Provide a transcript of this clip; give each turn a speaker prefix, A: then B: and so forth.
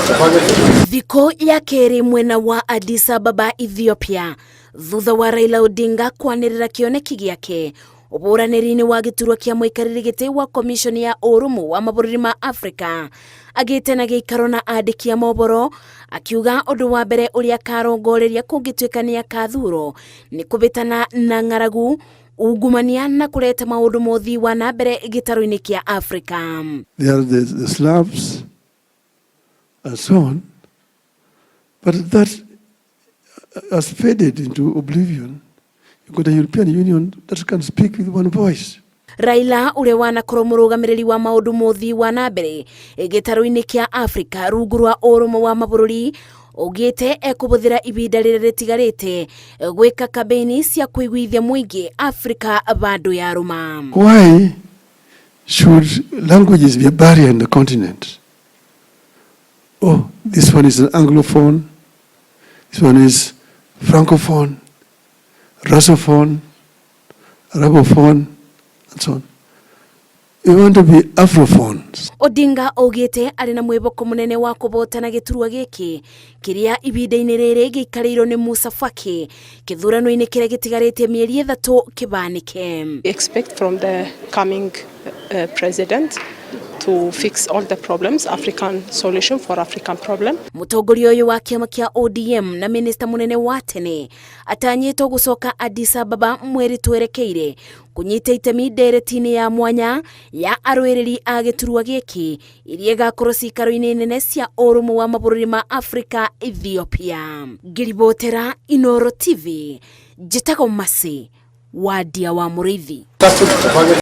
A: Thikũ ya kerĩ mwena wa Addis Ababa, Ethiopia, thutha wa Raila Odinga kwanĩrĩra kĩoneki gĩake ũbũranĩri-inĩ wa gĩturwa kĩa mũikarĩri gĩtĩ wa komishoni ya ũrũmwe wa mabũrũri ma Afrika, agĩte na gĩikaro na andĩki a mohoro akiuga ũndũ wa mbere ũrĩa akarongoreria kũngĩtuĩka nĩ akathurwo nĩ kũbĩtana na ng'aragu, ungumania na kũreta maũndũ mothi wa na mbere gĩtarũ-inĩ kĩa Afrika.
B: There are the Slavs and so on. But that has faded into oblivion. You've got a European Union that can speak with one voice.
A: Raila ũrĩa wanakorwo mũrũgamĩrĩri wa maũndũ mothi wa na mbere gĩtarũ-inĩ kĩa Afrika rungu rwa ũrũmwe wa mabũrũri augĩte ekũhũthĩra ibinda rĩrĩa rĩtigarĩte gwĩka kambeini cia kũiguithia mũingĩ Afrika bandũ ya rũma.
B: Why should languages be a barrier in the continent? Oh, this one is an Anglophone, this one is Francophone, Russophone, Arabophone, and so on. We want to be Afrophones.
A: Odinga augĩte arĩ na mwĩhoko mũnene wa kũbotana gĩturwa gĩkĩ kĩrĩa ibinda-inĩ rĩrĩ gĩikarĩirwo nĩ Musa Faki kĩthurano-inĩ kĩrĩa gĩtigarĩte mĩeri 3 kĩbanĩke.
C: We expect from the coming president to fix all the problems, African solution for African problem.
A: Mũtongoria ũyũ wa kĩama kĩa ODM na minista mũnene wa tene atanyĩtwo gũcoka Addis Ababa mweri twerekeire kũnyita itemi ndereti-inĩ ya mwanya ya arũĩrĩri a gĩturwa gĩkĩ iria igakorwo cikaro-inĩ nene cia ũrũmwe wa mabũrũri ma Afrika, Ethiopia. Ngĩribotera Inoro TV, njĩtagwo Mercy Wadia wa Mũrĩithi.